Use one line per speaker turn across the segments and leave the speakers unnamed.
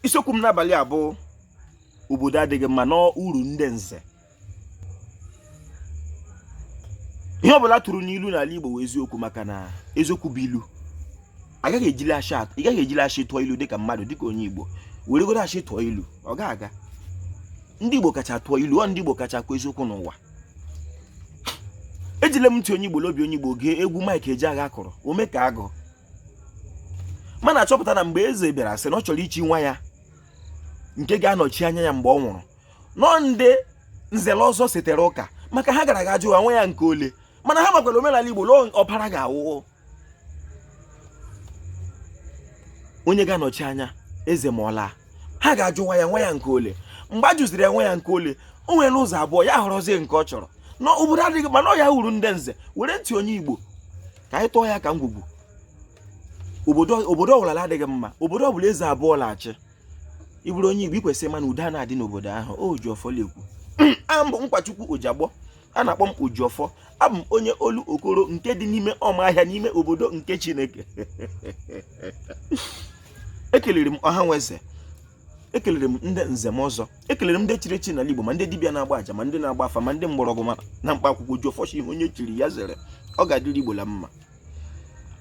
Isiokwu m n'abalị a bụ obodo adịghị mma na uru ndị nze. Ihe ọbụla tụrụ n'ilu n'ala Igbo wụ eziokwu, maka na eziokwu bụ ilu. Agaghị ejili ashị, ị gaghị ejili ashị tụọ ilu dịka mmadụ, dịka onye Igbo weregoro ashị tụọ ilu, ọ ga-aga. Ndị Igbo kacha tụọ ilu, ọ ndị Igbo kacha kwu eziokwu n'ụwa. Ejile m ntị onye Igbo l'obi onye Igbo gee egwu Mike Ejeagha kụrụ ome ka agụ, mana achọpụta na mgbe eze bịara sị na ọ chọrọ ichi nwa ya nke ga-anọchi anya ya mgbe ọ nwụrụ, nọ ndị nze la ọzọ setere ụka maka ha gara aga jụwa nwa ya nke ole, mana ha makwara omenala Igbo lụọ ọpara ga-awụ onye ga-anọchi anya eze ma ọ laa. Ha ga-ajụwa ya nwa ya nke ole. Mgbe a jụziri ya nwa ya nke ole, o nwere ụzọ abụọ, ya họrọzie nke ọ chọrọ. Na obodo adịghị mana ọ ya uru ndị nze. Were ntị onye Igbo ka anyị tụọ ya ka ngwugwu. Obodo obodo ọbụla adịghị mma, obodo ọbụla eze abụọ la-achị, ị bụrụ onye Igbo ị kwesịrị ịma na udo a na-adị n'obodo ahụ. O ji ọfọ lekwu abụ Nkwachukwu Ojiagbọ, a na-akpọ m Ojiọfọ. Abụ m onye Olokoro nke dị n'ime Ọmahịa n'ime obodo nke Chineke. Ekelere m ọha nwe eze, ekelere m ndị nze m ọzọ, ekelere m ndị chiri echi n'ala Igbo, ma ndị dibịa na-agba aja, ma ndị na-agba afa, ma ndị mgbọrọgwụ, ma na mkpa akwụkwọ. Ojiọfọ shi ihe onye chiri ya zere, ọ ga-adịrị Igbo la mma.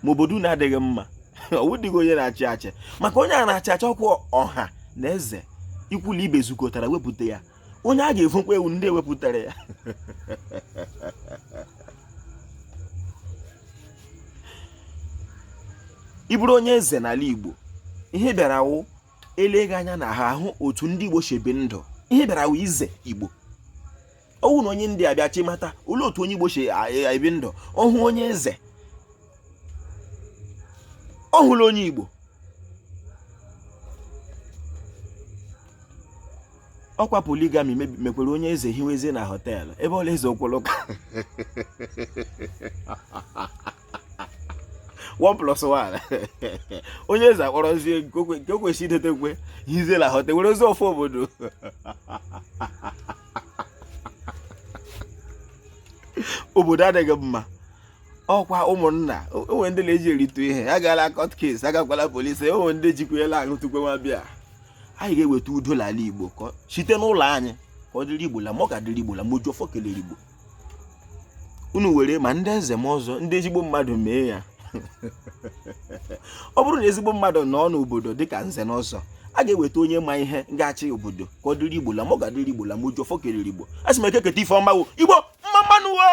Ma obodo unu adịghị mma, ọ wụdịghị onye na-achị achị, maka onye a na-achị achị ọkwa ọha na eze ikwu na ibe zukọtara wepụta ya, onye a ga-evukwa ewu ndị ewepụtara ya. Ị bụrụ onye eze n'ala Igbo, ihe bịara wụ ele gị anya na ha ahụ otu ndị Igbo si ebi ndụ. Ihe bịara wụ ize Igbo. Ọ wụ na onye ndị abịa chi mata olee otu onye Igbo si ebi ndụ, ọ hụ onye eze, ọ hụla onye Igbo. Ọkwa polygamy mekwere onye eze hiwezie na họteelụ ebe ọla eze okwoloka 1 plus 1. Onye eze akpọrọzie nke o kwesịrị idetekwe hizie na họteelụ were ozi ofu obodo. Obodo adịghị mma, ọkwa ụmụnna o nwere ndị na-eji erite ihe agala court case, agakwala polisi, o nwere ndị jikwela aṅụtụkwe nwa bịa. Anyị ga-eweta udo n'ala Igbo site n'ụlọ anyị ka ọ dịrị Igbo la ma ọ ga-adịrị Igbo la ma. Ojiọfọ kelere Igbo. Unu were ma ndị eze ma ọzọ ndị ezigbo mmadụ mee ya. Ọ bụrụ na ezigbo mmadụ nọ n'obodo dịka nze na ọzọ, a ga-eweta onye ma ihe ga-achị obodo ka ọ dịrị Igbo la ma ọ ga-adịrị Igbo la ma. Ojiọfọ kelere Igbo. A sị m eke keta ife ọma wo Igbo mma mma nụ wo.